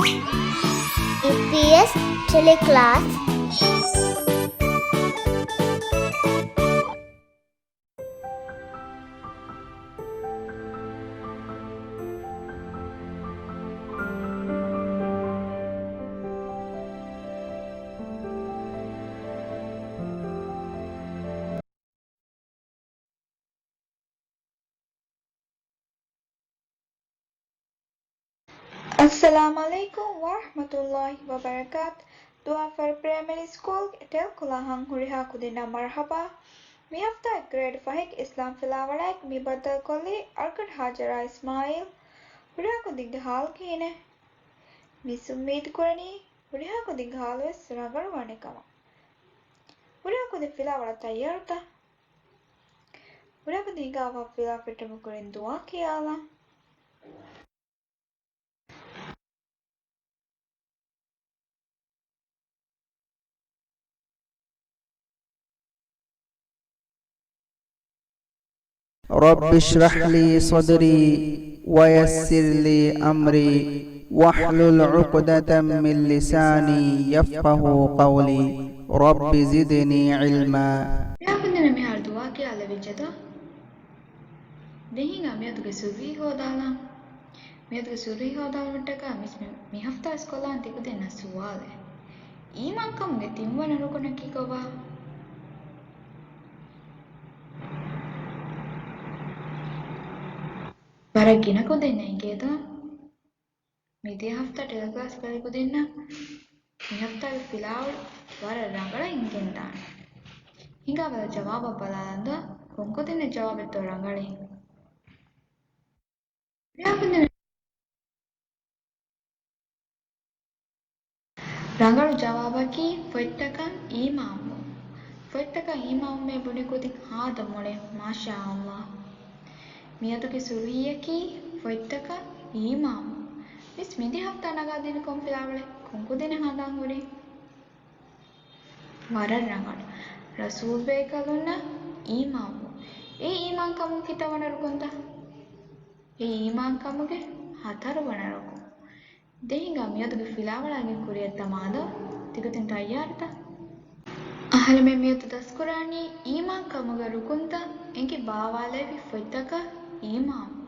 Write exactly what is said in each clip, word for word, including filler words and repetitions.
އީޕީއެސް ޓެލެކްލާސް. އައްސަލާމު ޢަލައިކުމް ވަރަޙްމަތުﷲި ވަބަރަކާތު. ދުވާފަރު ޕްރައިމަރީ ސްކޫލްގެ ޓެލް ކުލާހަން ހުރިހާ ކުދިންނަށް މަރުޙަބާ. މި ހަފްތާގެ ގްރޭޑް ފަހެއްގެ އިސްލާމް ފިލާވަޅާއެކު މި ބައްދަލުކޮށްލީ އަޅުގަނޑު ހާޖަރާ އިސްމާޢީލް. ހުރިހާ ކުދިންގެ ހާލު ކިހިނެއް؟ މިސް އުއްމީދު ކުރަނީ ހުރިހާ ކުދިންގެ ހާލުވެސް ރަނގަޅު ވާނެ ކަމަށް. ހުރިހާ ކުދިން ފިލާވަޅަށް ތައްޔާރުތަ؟ ހުރިހާ ކުދިން ހިނގާ ވާ ފިލާ ފެއްޓުމުގެ ކުރިން ދުޢާ ކިޔާލަން. رب اشرح لي صدري ويسر لي أمري واحلل عقدة من لساني يفقهوا قولي. رب زدني علما. މިހާރު ދުޢާ ކިޔާލެވިއްޖެތަ؟ ދެން ހިނގާ މިއަދުގެ ސުރުހީ ހޯދާލަން. މިއަދުގެ ސުރުހީ ހޯދާލުމަށްޓަކާ މިސް މި، މި ހަފްތާ ސްކޮލާން ތިކުދިންނަށް ސުވާލެއް. އީމާންކަމުގެ ތިންވަނަ ރުކުނަކީ ކޮބާ؟ ވަރަށް ގިނަ ކުދިންނަށް އެނގޭތޯ؟ މިދިޔަ ހަފްތާ ޓެލެކްލާސް ބަލި ކުދިންނަށް މި ހަފްތާގެ ފިލާވަޅު ވަރަށް ރަނގަޅަށް އިނގެންދާނެ. ހިނގާބަލަ ޖަވާބަށް ބަލާލަން ދޯ، ކޮންކުދިންނެއް ޖަވާބެއްތޯ ރަނގަޅީ؟ ރަނގަޅު ޖަވާބަކީ ފޮތްތަކަށް އީމާންވުން. ފޮތްތަކަށް އީމާންވުމޭ ބުނި ކުދިން ހާދަ މޮޅޭ، މާޝާﷲ. މިއަދުގެ ސުރުހީއަކީ ފޮތްތަކަށް އީމާންވުން. މިސް މިދި ހަފްތާ ނަގާދިނީ ކޮން ފިލާވަޅެއް؟ ކޮން ކުދިންނެއް ހަނދާން ހުރީ؟ ވަރަށް ރަނގަޅު. ރަސޫލް ބޭކަލުންނަށް އީމާންވުން. އެ އީމާންކަމުގެ ކިތައް ވަނަ ރުކުންތަ؟ އެ އީމާންކަމުގެ ހަތަރު ވަނަ ރުކުން. ދެން ހިނގާ މިއަދުގެ ފިލާވަޅާގެން ކުރިއަށް ދަމާލޯ. ތިކުދިން ތައްޔާރުތަ؟ އަހަރެމެން މިއަދު ދަސްކުރާނީ އީމާންކަމުގެ ރުކުންތައް އެނގި ބާވާލެއްވި ފޮތްތަކަށް އީމާންވުން.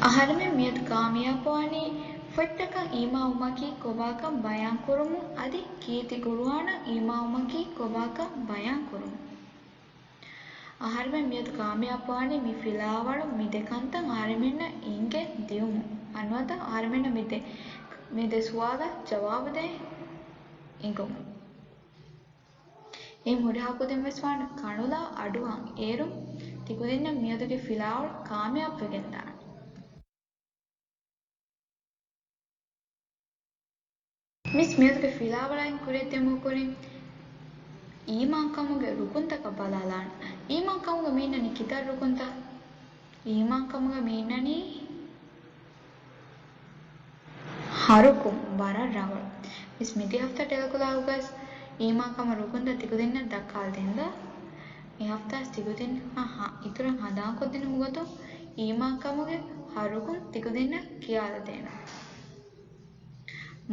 އަހަރެމެން މިއަދު ކާމިޔާބުވާނީ ފޮތްތަކަށް އީމާންވުމަކީ ކޮބާކަން ބަޔާންކުރުމުން އަދި ކީރިތި ޤުރުއާނަށް އީމާންވުމަކީ ކޮބާކަން ބަޔާންކުރުމުން. އަހަރެމެން މިއަދު ކާމިޔާބުވާނީ މި ފިލާވަޅު މި ދެ ކަންތައް އަހަރެމެންނަށް އިނގެ ދިއުމުން. އަންނަތަ އަހަރެމެންނަށް މި ދެ، މި ދެ ސުވާލަށް ޖަވާބުދޭ އިނގުމުން. އެ ހުރިހާ ކުދިން ވެސް ވާނެ ކަނުލާ އަޑުއަހަން. އޭރުން ތިކުދިންނަށް މިއަދުގެ ފިލާވަޅު ކާމިޔާބުވެގެންދާނެ. މިސް މިއަދުގެ ފިލާވަޅާއިން ކުރިއަށްދިއުމުގެ ކުރިން އީމާންކަމުގެ ރުކުންތަކަށް ބަލާލާނަން. އީމާންކަމުގަ މި އިންނަނީ ކިތައް ރުކުންތައް؟ އީމާންކަމުގަ މި އިންނަނީ ހަ ރުކުން. ވަރަށް ރަނގަޅު. މިސް މިދި ހަފްތާ ޓެލެކުލާހުގަސް އީމާންކަމަށް ރުކުންތައް ތިކުދިންނަށް ދައްކާލަދިންދާ. މި ހަފްތާސް ތިކުދިން ހަ، ހަ، އިތުރަށް ހަނދާންކޮށްދިނުމުގަތު އީމާންކަމުގެ ހަ ރުކުން ތިކުދިންނަށް ކިޔާލަދޭނަން.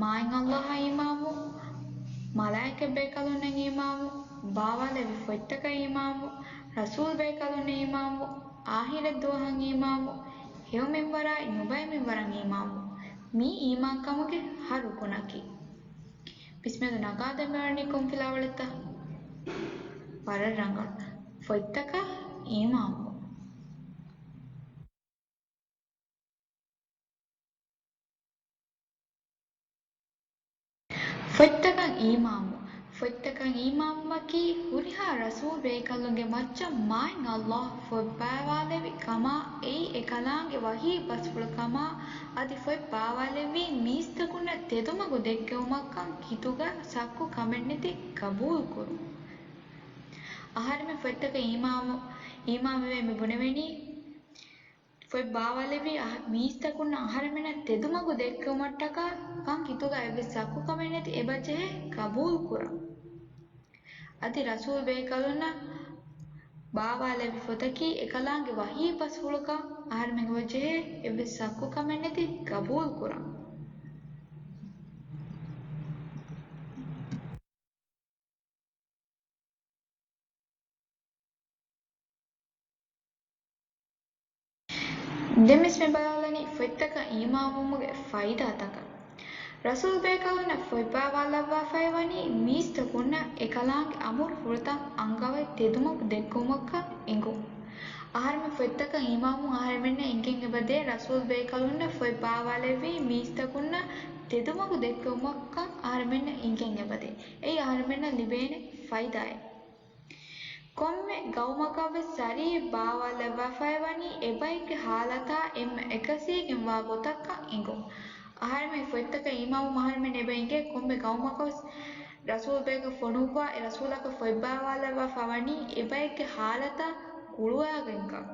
މާތް ﷲ އަށް އީމާންވުން، މަލާއިކަ ބޭކަލުންނަށް އީމާންވުން، ބާވާލެއްވި ފޮތްތަކަށް އީމާންވުން، ރަސޫލް ބޭކަލުންނަށް އީމާންވުން، އާހިރަތް ދުވަހަށް އީމާންވުން، ހެޔޮ މިންވަރާއި ނުބައި މިންވަރަށް އީމާންވުން. މީ އީމާންކަމުގެ ހަ ރުކުނަކީ. މިސްމެދު ނަގާދެމެވަނީ ކޮން ފިލާވަޅެއްތަ؟ ވަރަށް ރަނގަޅު. ފޮތްތަކަށް އީމާންވުން. ފޮތްތަކަށް އީމާންވުން. ފޮތްތަކަށް އީމާންވުމަކީ ހުރިހާ ރަސޫލް ބޭކަލުންގެ މައްޗަށް މާތް ﷲ ފޮތް ބާވާލެއްވި ކަމާ، އެއީ އެކަލާނގެ ވަޙީ ބަސްފުޅު ކަމާ، އަދި ފޮތް ބާވާލެއްވީ މީސްތަކުންނަށް ތެދުމަގު ދެއްކެވުމަށްކަން ކިތުގަ ޝައްކު ކަމެއްނެތި ގަބޫލުކުރުން. އަހަރެމެން ފޮތްތަކަށް އީމާންވު، އީމާންވެވޭ މި ބުނެވެނީ، ފޮތް ބާވާލެއްވީ އަހަ، މީސްތަކުންނަށް އަހަރެމެންނަށް ތެދުމަގު ދެއްކެވުމަށްޓަކާ ކަން ކިތުގަ އެއްވެސް ޝައްކު ކަމެއްނެތި އެބަޖެހޭ ގަބޫލުކުރަން. އަދި ރަސޫލް ބޭކަލުންނަށް ބާވާލެއްވި ފޮތަކީ އެކަލާނގެ ވަޙީ ބަސްފުޅަކަށް އަހަރެމެން އެބަޖެހޭ އެއްވެސް ޝައްކުކަމެއް ނެތި ގަބޫލުކުރަން. ދެން މިސް މި ބަލާލަނީ ފޮތްތަކަށް އީމާންވުމުގެ ފައިދާތަކަށް. ރަސޫލް ބޭކަލުންނަށް ފޮތް ބާވާލައްވާފައި ވަނީ މީސްތަކުންނަށް އެކަލާނގެ އަމުރުފުޅުތައް އަންގަވައި ތެދުމަގު ދެއްކުމަކަށް އެނގުން. އަހަރެމެން ފޮތްތަކަށް އީމާންވުން އަހަރެމެންނަށް އެނގެން އެބަދޭ ރަސޫލް ބޭކަލުންނަށް ފޮތް ބާވާލެއްވީ މީސްތަކުންނަށް ތެދުމަގު ދެއްކުމަކަށް އަހަރެމެންނަށް އެނގެން އެބަދޭ. އެއީ އަހަރެމެންނަށް ލިބޭނެ ފައިދާއެއް. ކޮންމެ ގައުމަކަށްވެސް ޝަރީޢަތް ބާވާލައްވާފައިވަނީ އެބައެއްގެ ޙާލަތާ އެންމެ އެކަސީގެންވާ ގޮތަކަށް އެނގުން. އަހަރެމެން ފޮތްތަކަށް އީމާންވުމުން އަހަރެމެން އެބަ އެނގޭ ކޮންމެ ގައުމަކަށްވެސް ރަސޫލް ބޭކަލަކަށް ފޮނުއްވާ އެ ރަސޫލާގެ ފޮތް ބާވާލައްވާފައިވަނީ އެބައެއްގެ ޙާލަތާ ގުޅުވާގެންކަން.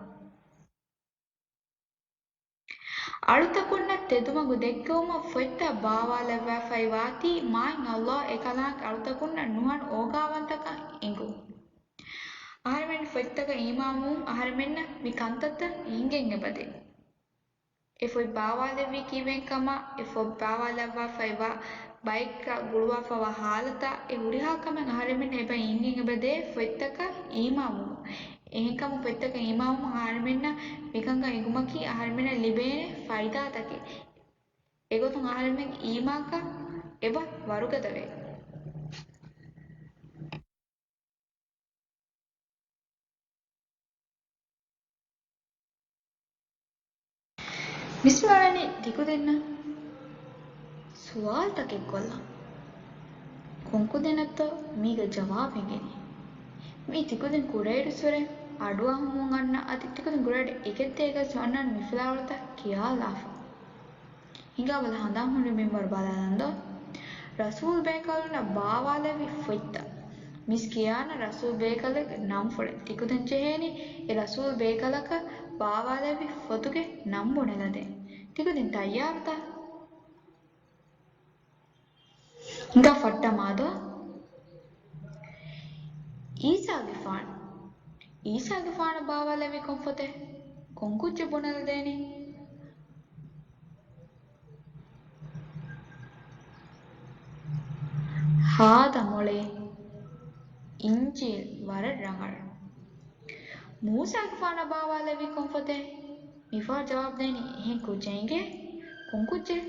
އަޅުތަކުންނަށް ތެދުމަގު ދެއްކެވުމަށް ފޮތްތައް ބާވާލައްވާފައިވާތީ މާތް ﷲ އެކަލާނގެ އަޅުތަކުންނަށް ނުހަނު އޯގާވަންތަކަން އެނގުން. އަހަރެމެން ފޮތްތަކަށް އީމާންވުމުން އަހަރެމެންނަށް މި ކަންތައްތައް އެނގެން އެބަދޭ. އެ ފޮތް ބާވާލެއްވީ ކީއްވެގެންކަމާ، އެ ފޮތް ބާވާލައްވާފައިވާ ބައެއްގަ ގުޅުވާފައިވާ ޙާލަތާ، އެ ހުރިހާ ކަމެއް އަހަރެމެން އެބަ އެނގެން އެބަދޭ ފޮތްތަކަށް އީމާންވުމުން. އެހެންކަމުން ފޮތްތަކަށް އީމާންވުމުން އަހަރެމެންނަށް މިކަންކަން އެނގުމަކީ އަހަރެމެންނަށް ލިބޭނެ ފައިދާތަކެއް. އެގޮތުން އަހަރެމެން އީމާންކަން އެބަ ވަރުގަދަވޭ. މިސް ވަނީ ތިކުދިންނަށް ސުވާލުތަކެއް ކޮށްލަން. ކޮންކުދިންނަށްތޯ މީގެ ޖަވާބު އެނގެނީ؟ މީ ތިކުދިން ކުޑައިރުއްސުރެ އަޑުއަހަމުން އަންނަ އަދި ތިކުދިން ކުޑައިރު އެކެއް އެކަސް އޮންނަން މި ފިލާވަޅުތައް ކިޔާލާފަ. ހިނގާބަލަ ހަނދާން ހުންނެވި މިންވަރު ބަލާލަން ދޯ. ރަސޫލް ބޭކަލުންނަށް ބާވާލެއްވި ފޮތްތައް. މިސް ކިޔާނަ ރަސޫލް ބޭކަލެއްގެ ނަންފުޅެއް. ތިކުދިން ޖެހޭނީ އެ ރަސޫލް ބޭކަލަކަށް ބާވާލެއްވި ފޮތުގެ ނަން ބުނެލަދޭން. ތިކުދިން ތައްޔާރުތަ؟ ހިނގާ ފައްޓަމާދޯ. އީސާގެފާނު. އީސާގެފާނަށް ބާވާލެއްވީ ކޮން ފޮތެއް؟ ކޮން ކުއްޖެއް ބުނެލަދޭނީ؟ ހާދަ މޮޅޭ. އިންޖީލް ވަރަށް ރަނގަޅު. މޫސާގެފާނަށް ބާވާލެއްވީ ކޮން ފޮތެއް؟ މިފަހަރު ޖަވާބު ދޭނީ އެހެން ކުއްޖެއް އިނގޭ. ކޮން ކުއްޖެއް؟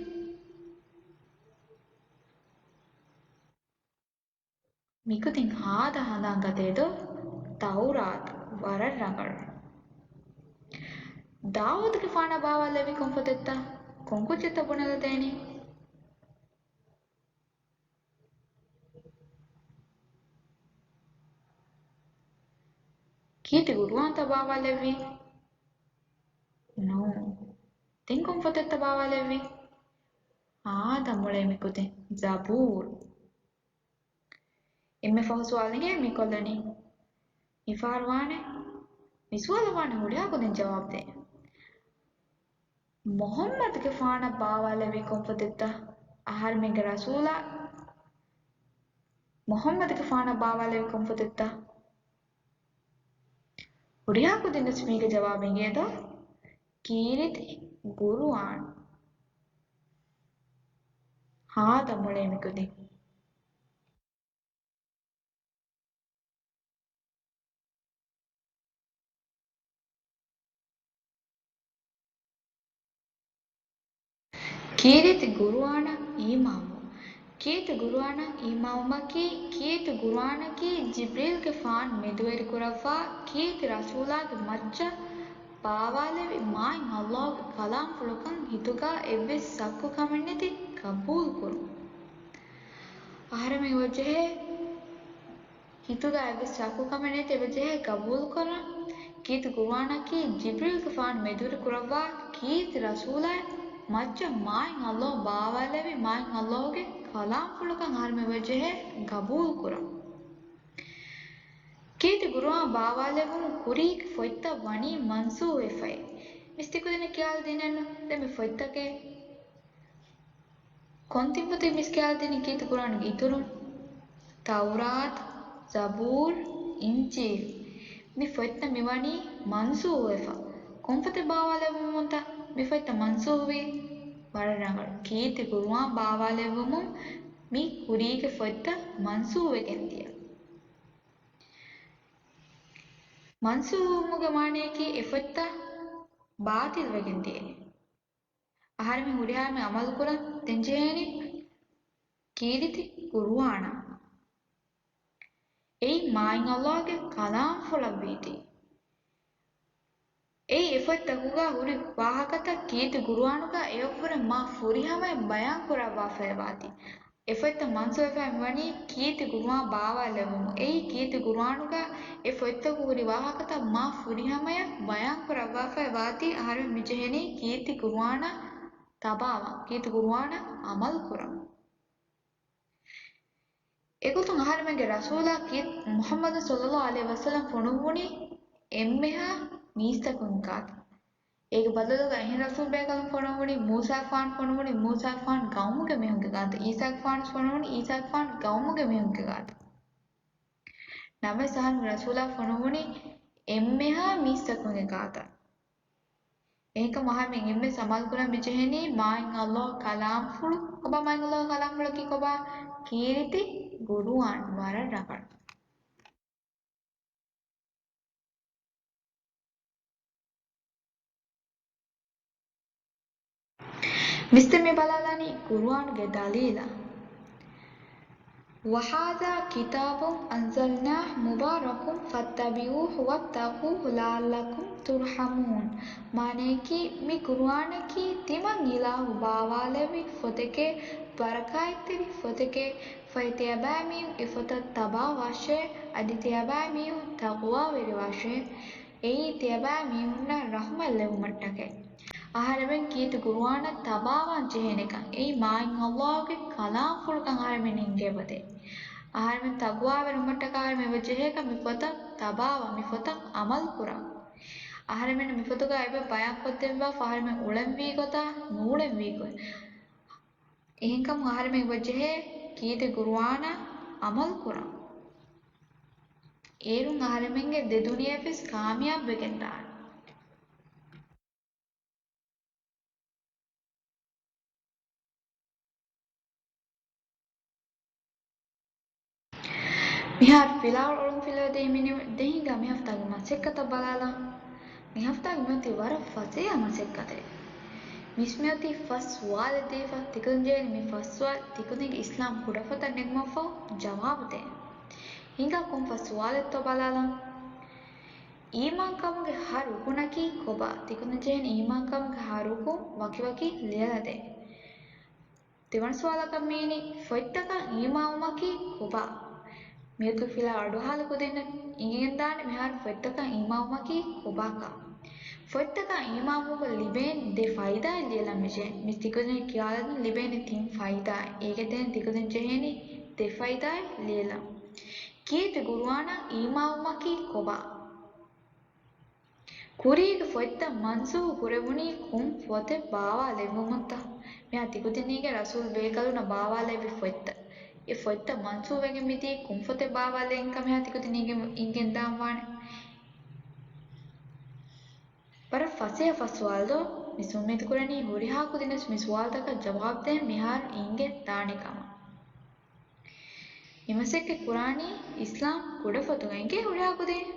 މިކުދިން ހާދަ ހަނދާން ގަތޭ ދޯ؟ ތައުރާތު ވަރަށް ރަނގަޅު. ދާއޫދުގެފާނަށް ބާވާލެއްވީ ކޮން ފޮތެއްތަ؟ ކޮން ކުއްޖެއްތަ ބުނެލަދޭނީ؟ ކީރިތި ގުރުއާންތަ ބާވާލެއްވީ؟ ނޫން. ދެން ކޮން ފޮތެއްތަ ބާވާލެއްވީ؟ ހާދަ މޮޅޭ މިކުދިން ޒަބޫރު. އެންމެ ފަހު ސުވާލެއް އިނގޭ މިކޮށްލަނީ. މިފަހަރު ވާނެ، މި ސުވާލަށް ވާނެ ހުރިހާ ކުދިން ޖަވާބު ދޭން. މުޙައްމަދުގެފާނަށް ބާވާލެއްވީ ކޮން ފޮތެއްތަ؟ އަހަރެމެންގެ ރަސޫލާ މުޙައްމަދުގެފާނަށް ބާވާލެއްވީ ކޮން ފޮތެއްތަ؟ ހުރިހާ ކުދިންނަށް މީގެ ޖަވާބު އިނގޭ ދޯ؟ ކީރިތި ގުރުއާން. ހާދަ މޮޅޭ މިކުދިން. ކީރިތި ގުރުއާނަށް އީމާންވުން. ކީރިތި ގުރުއާނަށް އީމާންވުމަކީ، ކީރިތި ގުރުއާނަކީ ޖިބްރީލްގެފާނު މެދުވެރިކުރައްވާ ކީރިތި ރަސޫލާގެ މައްޗަށް ބާވާލެއްވި މާތް ﷲގެ ކަލާމްފުޅަކަށް ހިތުގަ އެއްވެސް ޝައްކުކަމެއް ނެތި ގަބޫލުކުރުން. އަހަރެމެން އެބަޖެހޭ ހިތުގަ އެއްވެސް ޝައްކުކަމެއް ނެތި އެބަޖެހޭ ގަބޫލުކުރަން. ކީރިތި ގުރުއާނަކީ ޖިބްރީލްގެފާނު މެދުވެރިކުރައްވާ ކީރިތި ރަސޫލާއި މައްޗަށް މާތް ﷲ ބާވާލެއްވި މާތް ﷲގެ ކަލާމްފުޅަކަށް އަހަރެމެން އެބަޖެހޭ ގަބޫލުކުރަން. ކީރިތި ގުރުއާން ބާވާލެވުނު ކުރީގެ ފޮތްތައް ވަނީ މަންސޫޚްވެފައި. މިސް ތިކުދިންނަށް ކިޔާލަދީނަންނު. ދެން މި ފޮތްތަކެއް ކޮން ތިން ފޮތެއް މިސް ކިޔާލަދީނީ ކީރިތި ގުރުއާނުގެ އިތުރުން؟ ތައުރާތު، ޒަބޫރު، އިންޖީލް. މި ފޮތްތައް މިވަނީ މަންސޫޚުވެފަ. ކޮންފޮތެއް ބާވާލެއްވުމުންތަ މި ފޮތްތައް މަންސޫޚުވީ؟ ވަރަށް ރަނގަޅު. ކީރިތި ޤުރުއާން ބާވާލެއްވުމުން މި ކުރީގެ ފޮތްތައް މަންސޫޚުވެގެން ދިޔަ. މަންސޫޚުވުމުގެ މާނައަކީ އެ ފޮތްތައް ބާޠިލްވެގެން ދިޔައިން. އަހަރެމެން ހުރިހާ މި ޢަމަލު ކުރަން ދެން ޖެހޭނީ ކީރިތި ޤުރުއާނަށް. އެއީ މާތް ﷲގެ ކަލާމްފުޅަށްވީތީ. އެއީ އެ ފޮތްތަކުގަ ހުރި ވާހަކަތައް ކީރިތި ޤުރުއާނުގަ އެއަށްވުރެ މާ ފުރިހަމަޔަށް ބަޔާން ކުރައްވާފައިވާތީ. އެ ފޮތްތައް މަންސޫޚުވެފަ މިވަނީ ކީރިތި ޤުރުއާން ބާވާލެއްވުމުން. އެއީ ކީރިތި ޤުރުއާނުގަ އެ ފޮތްތަކު ހުރި ވާހަކަތައް މާ ފުރިހަމަޔަށް ބަޔާން ކުރައްވާފައި ވާތީ އަހަރެމެން މިޖެހެނީ ކީރިތި ޤުރުއާނަށް ތަބާވާން، ކީރިތި ޤުރުއާނަށް ޢަމަލު ކުރަން. އެގޮތުން އަހަރެމެންގެ ރަސޫލާ ކީ މުޙައްމަދު ޞައްލައްލާހު ޢަލައިހި ވަސައްލަމް ފޮނުއްވުނީ އެންމެހާ މީސްތަކުން ގާތަށް. އޭގެ ބަދަލުގަ އެހެން ރަސޫލް ބޭކަލުން ފޮނުއްވުނީ މޫސާގެފާނު ފޮނުއްވުނީ މޫސާގެފާނު ޤައުމުގެ މީހުންގެ ގާތަށް. ޢީސާގެފާނު ފޮނުއްވުނީ ޢީސާގެފާނު ޤައުމުގެ މީހުންގެ ގާތަށް. ނަމަވެސް އަހަރެމެން ރަސޫލާ ފޮނުއްވުނީ އެންމެހާ މީސްތަކުންގެ ގާތަށް. އެހެންކަމުން އަހަރެމެން އެންމެން ޢަމަލު ކުރަން މިޖެހެނީ މާތް ﷲ ގެ ކަލާމްފުޅު. ކޮބާ މާތް ﷲ ގެ ކަލާމްފުޅަކީ ކޮބާ؟ ކީރިތި ޤުރުއާން. ވަރަށް ރަނގަޅު. މިސްތަ މި ބަލާލާނީ ޤުރުއާންގެ ދަލީލަށް. وهذا كتاب أنزلناه مبارك فاتبعوه واتقوه لعلكم ترحمون. މާނައަކީ، މި ޤުރުއާނަކީ ތިމަން އިލާހު ބާވާލެއްވި ފޮތެކޭ، ބަރަކާތްތެރި ފޮތެކޭ، ފަހެ ތިޔަބައިމީހުން އެ ފޮތަށް ތަބާވާށޭ، އަދި ތިޔަބައިމީހުން ތަޤްވާވެރިވާށޭ. އެއީ ތިޔަބައިމީހުންނަށް ރަޙްމަތް ލެއްވުމަށްޓަކައި. އަހަރެމެން ކީރިތި ޤުރުއާނަށް ތަބާވާން ޖެހޭނެކަން. އެއީ މާތް ﷲ ގެ ކަލާމްފުޅުކަން އަހަރެމެން އެންގޭ އެބަދޭ. އަހަރެމެން ތަޤްވާވެރިވުމަށްޓަކާ އަހަރެމެން އެބަ ޖެހޭކަން މި ފޮތަށް ތަބާވާ، މި ފޮތަށް ޢަމަލު ކުރާ. އަހަރެމެން މި ފޮތުގަ އެބަ ބަޔާންކޮށްދެއްވާފަ އަހަރެމެން އުޅެންވީ ގޮތާ ނޫޅެންވީ ގޮތް. އެހެންކަމުން އަހަރެމެން އެބަ ޖެހޭ ކީރިތި ޤުރުއާނަށް ޢަމަލު ކުރަން. އޭރުން އަހަރެމެންގެ ދެ ދުނިޔެވެސް ކާމިޔާބުވެގެންދާނެ. މިހާރު ފިލާވަޅު އޮޅުން ފިލަވަދޭ މިނިވަން ދެހިނގާ މި ހަފްތާގެ މަސައްކަތަށް ބަލާލަން. މި ހަފްތާގެ މިއޮތީ ވަރަށް ފަސޭހަ މަސައްކަތެއް. މިސް މިއޮތީ ފަސް ސުވާލެއް ދީފަ، ތިކުދިން ޖެހޭނީ މި ފަސް ސުވާލު ތިކުދިންގެ އިސްލާމް ކުޑަފޮތަށް ނެގުމަށްފަހު ޖަވާބު ދޭން. ހިނގާ ކޮން ފަސް ސުވާލެއްތޯ ބަލާލަން. އީމާންކަމުގެ ހަ ރުކުނަކީ ކޮބާ؟ ތިކުދިން ޖެހޭނީ އީމާންކަމުގެ ހަ ރުކުން ވަކިވަކި ލިޔަލަދޭން. ތިވަނަ ސުވާލަކަށް މީނީ، ފޮތްތަކަށް އީމާންވުމަކީ ކޮބާ؟ މިއަދު ފިލާވަޅު އަޑުއަހާލި ކުދިންނަށް އިނގިގެންދާނެ މިހާރު ފޮތްތަކަށް އީމާންވުމަކީ ކޮބާކަން. ފޮތްތަކަށް އީމާންވުމުން ލިބޭނެ ދެ ފައިދާއެއް ލިޔެލަން މިޖެހޭ. މިސް ތިކުދިން ކިޔާލަދިން ލިބޭނެ ތިން ފައިދާއެއް. އޭގެ ތެރެއިން ތިކުދިން ޖެހޭނީ ދެ ފައިދާއެއް ލިޔެލަން. ކީރިތި ޤުރުއާނަށް އީމާންވުމަކީ ކޮބާ؟ ކުރީގެ ފޮތްތައް މަންސޫޚު ކުރެވުނީ ކޮން ފޮތެއް ބާވާލެއްވުމުންތަ؟ މިހާ ތިކުދިންނީގެ ރަސޫލް ބޭކަލުންނަށް ބާވާލެއްވި ފޮތްތައް. އެ ފޮތްތައް މަންސޫޚުވެގެން މިދީ ކޮން ފޮތެއް ބާވާލެއްވިންކަން މިހާ ތިކުދިންނީގެ އިނގެންދާން ވާނެ. ވަރަށް ފަސޭހަ ފަސް ސުވާލު ދޯ؟ މިސް އުއްމީދު ކުރަނީ ހުރިހާ ކުދިންވެސް މި ސުވާލުތަކަށް ޖަވާބު ދޭން މިހާރު އިނގެން ދާނެ ކަމަށް. މި މަސައްކަތް ކުރާނީ އިސްލާމް ކުޑަފޮތުގަ އިނގޭ ހުރިހާ ކުދިން.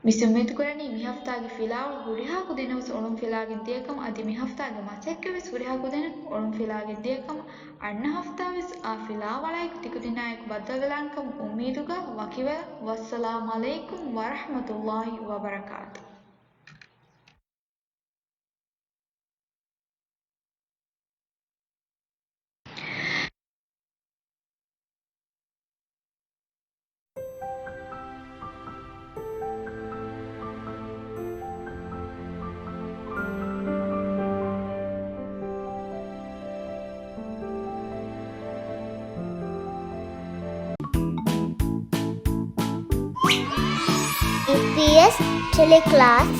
މިސް އުއްމީދު ކުރަނީ މި ހަފްތާގެ ފިލާވަޅު ހުރިހާ ކުދިންނަށް ވެސް އޮޅުން ފިލާގެން ދިޔަކަމަށް އަދި މި ހަފްތާގެ މަސައްކަތް ވެސް ހުރިހާ ކުދިންނަށް އޮޅުން ފިލާގެން ދިޔަކަމަށް އަންނަ ހަފްތާ ވެސް އާ ފިލާވަޅާއެކު ތިކުދިންނާއެކު ބައްދަލުވެލާނެ ކަމަށް އުއްމީދުގަ ވަކިވެލަން. ވައްސަލާމް ޢަލައިކުމް ވަރަޙްމަތުﷲ ވަބަރަކާތު. އީޕީއެސް ޓެލެކްލާސް